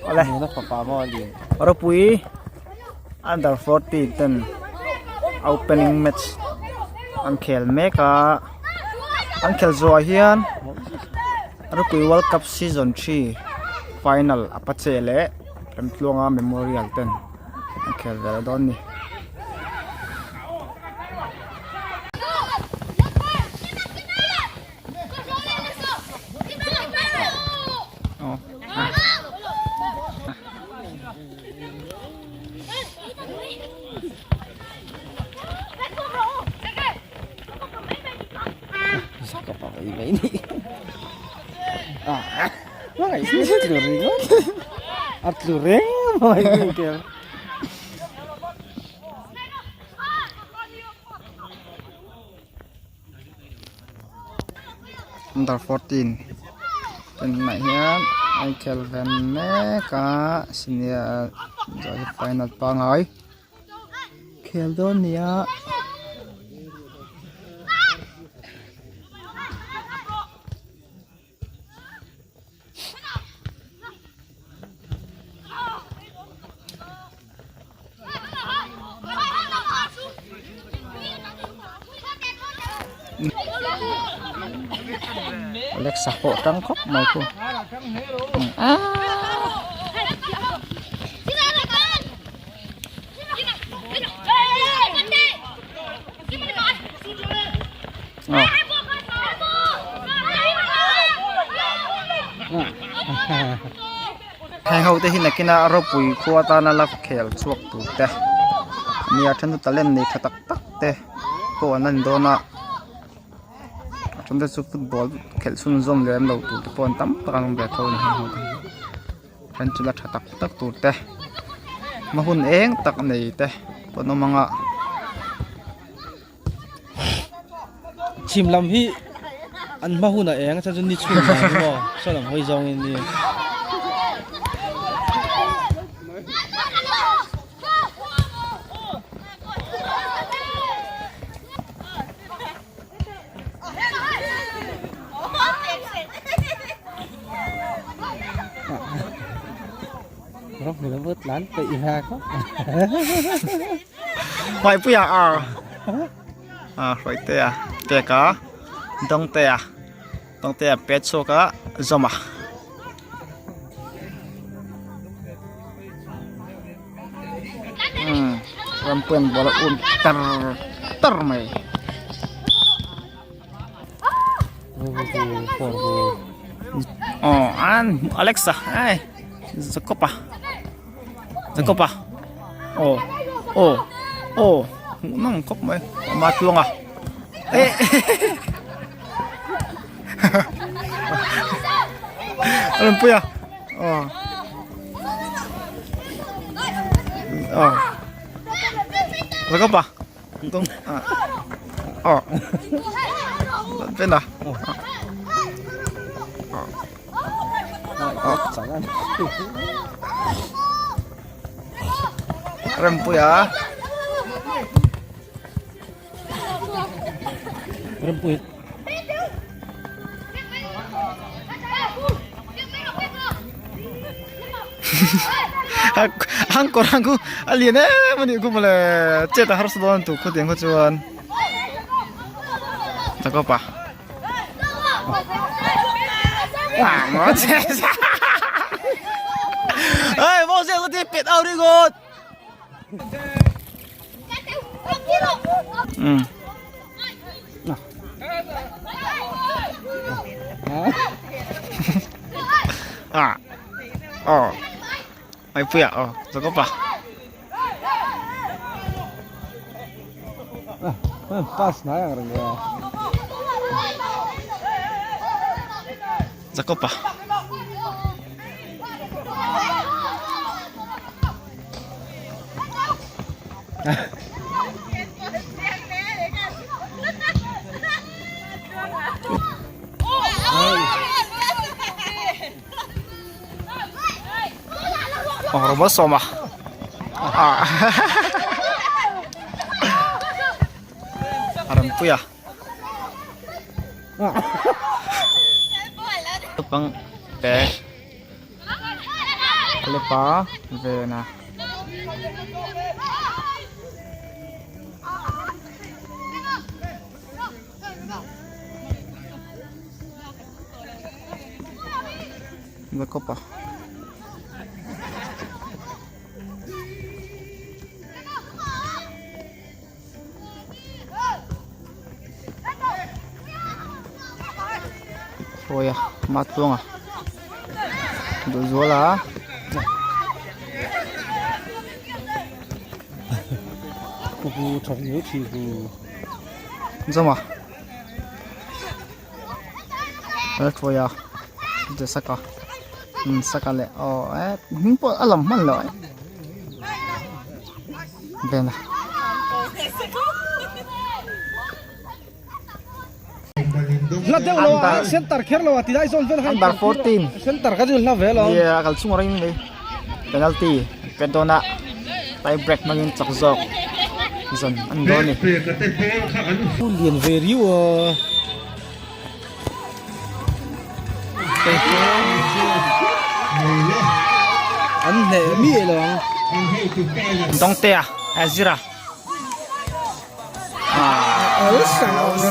Awle. Nuna fapa maw a lian. Ropui under 14 ten opening match an khel mek a. An khel zawhah hian Ropui World Cup season 3 final Apache leh Remtluanga Memorial ten an khel ve dawn a ni. A tlu reng mai Under 14 tunah hian a inkhel ve mek a senior final pangai khel dawn a ni a. Alexa pawh tang khawp mai khu Heng ho te hi nakina ropui khua atana la khel chhuak tur te nia then chu talent nei tha tak tak te pawh an la ni dawn a a then te chu football khelh chhunzawm lem lo tur te pawh an tam tak an awm ve tho a ni heng ho te hi then chu la tha tak tak tur te hma hun eng tak nei te pawh an awm ang a. Chhim lam hi an hma hunah eng a chuan chu ni chhun dan hi maw saw lam hawi zawngin ni. Hmaipuia a a Hruaitea pek a Dawngtea Dawngtea pet chhuak a Zawma. Umm Rampuia'n ball a um tar tar mai. Aw an Alexa ai Jacob a Jacob a aw aw aw hmuh nawm khawp mai ama tluang a eh a rawn pui a aw aw Jacob a. Ờ. Bên nào? Ờ. Rempuia. Rempui. Ang kawr ang khu a lian em a nih khu mawle chet a harsa dawn tuk khutiang kha chuan Jacob a Ê, vô xe có thể pet out đi gột. Ừ. À. Ờ. Ai pui à? Ờ, Jacob à. Pass nai ang reng ya. Jacob à. Aw robot sawm a ah a rawn pui a naupang te. Kalepa Vena. Jacob-a. Hruaia Matluanga Duhzuala Zawma Lalhruaia Jesaka Saka leh aw eh hming pawh a lam hman loh eh. Vena. Hla deuh lo a center kher lo a ti lai zawn vel khan Under 14 center kha chu hla ve lo. Yeah, kal chung ring mai. Penalty pet dawna tie break hmangin chak zawk zawn an dawn ni. Lian ve riu a. An hneh miah lo ang. Dawngtea Zira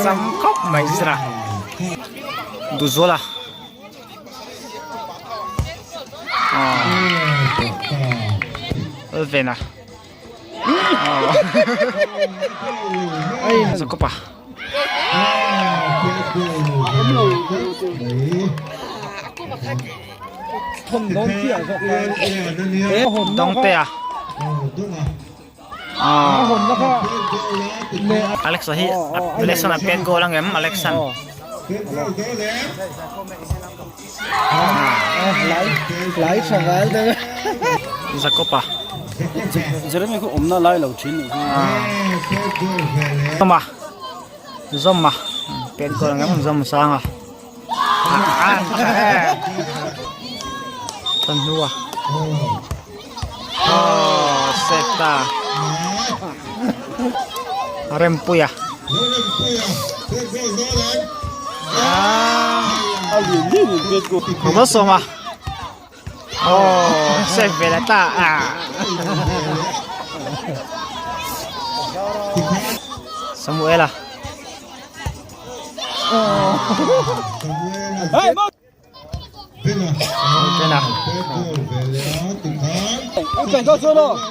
Sam khawp mai Zira Duhzuala Vena Jacob-a Dawngtea Alex-a hi Alex-an a pet goal ang em Alex-an Jacob-a Zawma Zawma pet goal ang em Zawma sanga Tan hnua Aww save ta Rempuia Kum a sawm a Aww save ve leh ta Samuela Tena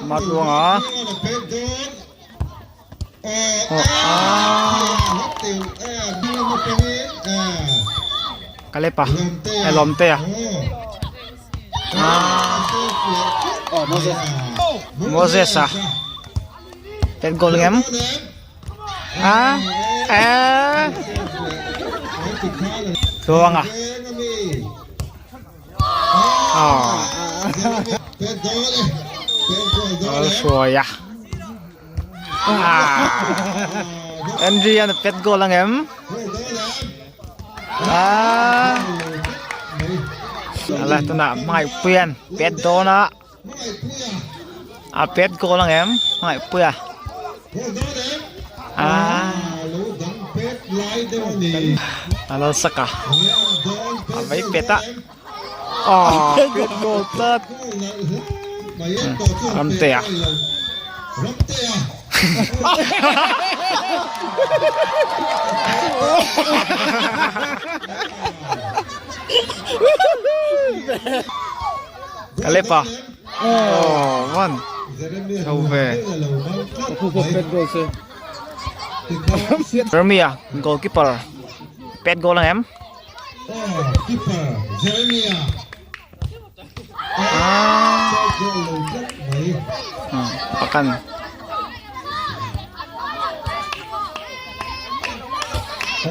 Matluanga Kalepa Elawmtea Moses-a Pet goal ngem A E Tluanga Hruaia Henry an pet goal ang em Ala tunah Hmangaihpuian pet dawn a A pet goal ang em Hmangaihpuia A lo sak a a vei pet a aw pet goal tlat Ramtea Kalepa aw man tho ve Jeremia goalkeeper pet goal ang em Pakan. A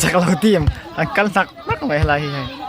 chak lo team an kal hnak hnak mai helai hi hei.